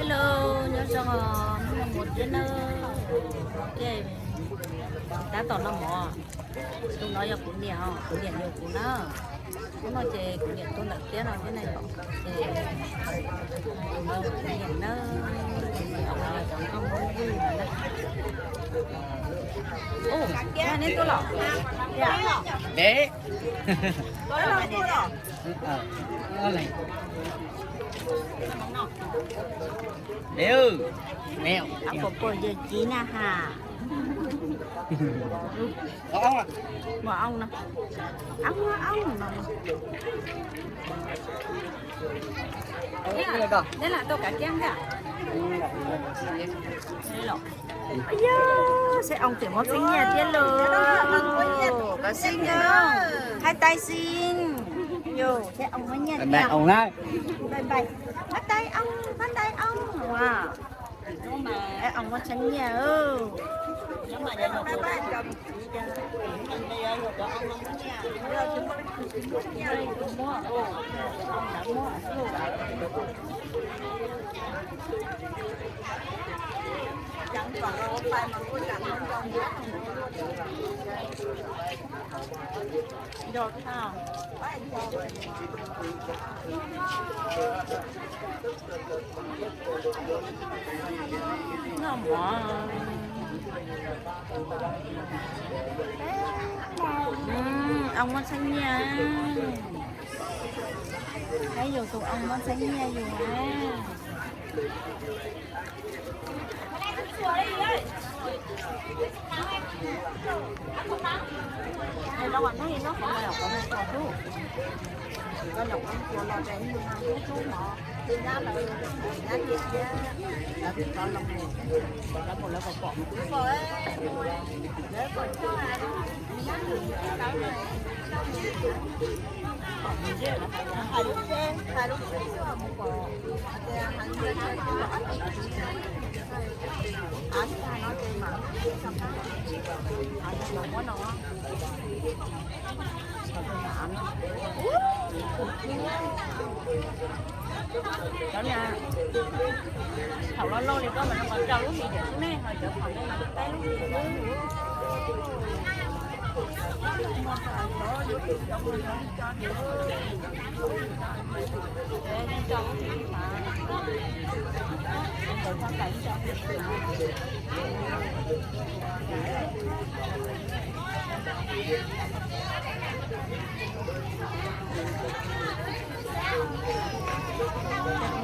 Hello, nyob zoo os, hnub no mus dab nawb. Ces tab tom noj mov. Tus no yog kuv niam os, kuv niam yug kuv na. Hnub no ces kuv niam tuaj ntawm tiab no thiab na yom. Ces tus no kuv niam na, kuv niam cov nkauj Hmoob Vwj no na. Ua, neb tuaj los? Deb. Deb, deb. Ab, puas puas yawg Ci na ha. Mov oob no. Ab, mov oob no. Neb lam tuaj kav kiab ntiag. Yog seb oo tias muab txheeb nyiaj thiab lauj. Koj xib nyob, hais tais xib. Yog seb oo muab nyiaj thiab. Hab tais oo, hab tais oo. Oo muab txheeb nyiaj. Noj mov. Oo muab txheeb nyiaj. Hab yus tus oo muab txheeb nyiaj yus na. Cov niag, thaum loj loj li koj mas nws rau lub hlis tiam xwb ne, ho cov thaum ntawd mas peb lub hlis xwb.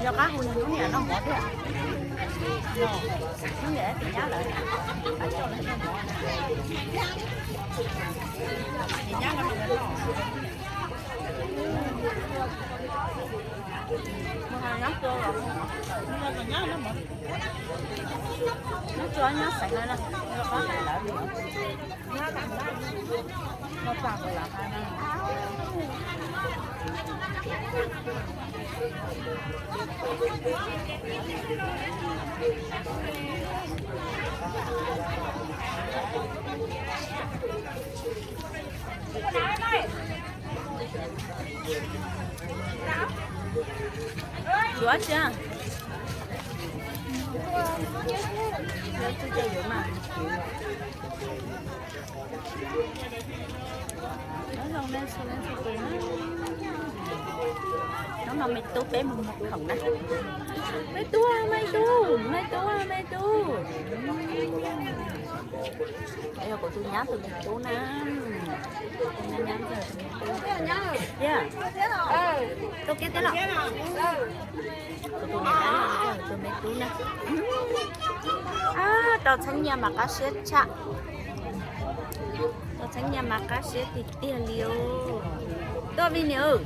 Yog qab hu nws lub niam noj mov thiab. Lub niam tus nyab lawv, tus nyab lawv noj. Nyob tua, nyob tua nyob xeev no na, nyob qab xeev lawv li no. Nyob tag lawv hais na. Yuav tsi? Yuav tsi ces yuav mas. Nyob zoo nej txhua leej txhua tus na. Hnub no me tub peb mus muag khoom na. Me tub, me tub, me tub, me tub. Yog kuv tus nyab tus me tub na. Tus nyab ntxawg tus me tub. Yog, tuaj kiag thiab los? Kuv tus nyab ntxawg tus me tub na. Tau txheeb nyiaj mas qab siab tshaj. Tau txheeb nyiaj mas qab siab tiag tiag li os. Tuaj me niam.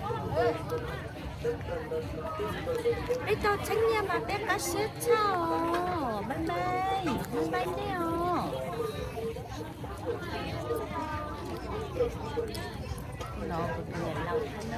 Peb tau txheeb nyiaj mas peb qab siab tshaj os. Npaj npaj, npaj npaj nej os. No kuv tus niam laus thiab na.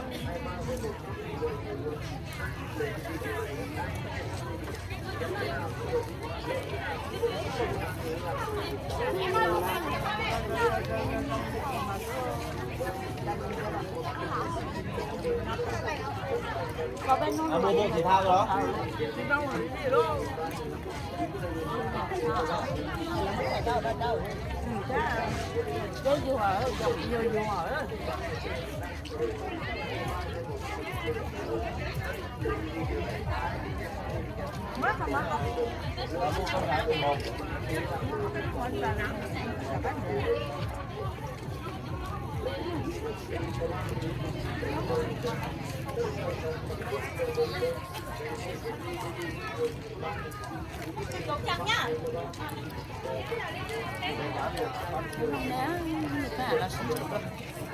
Los sis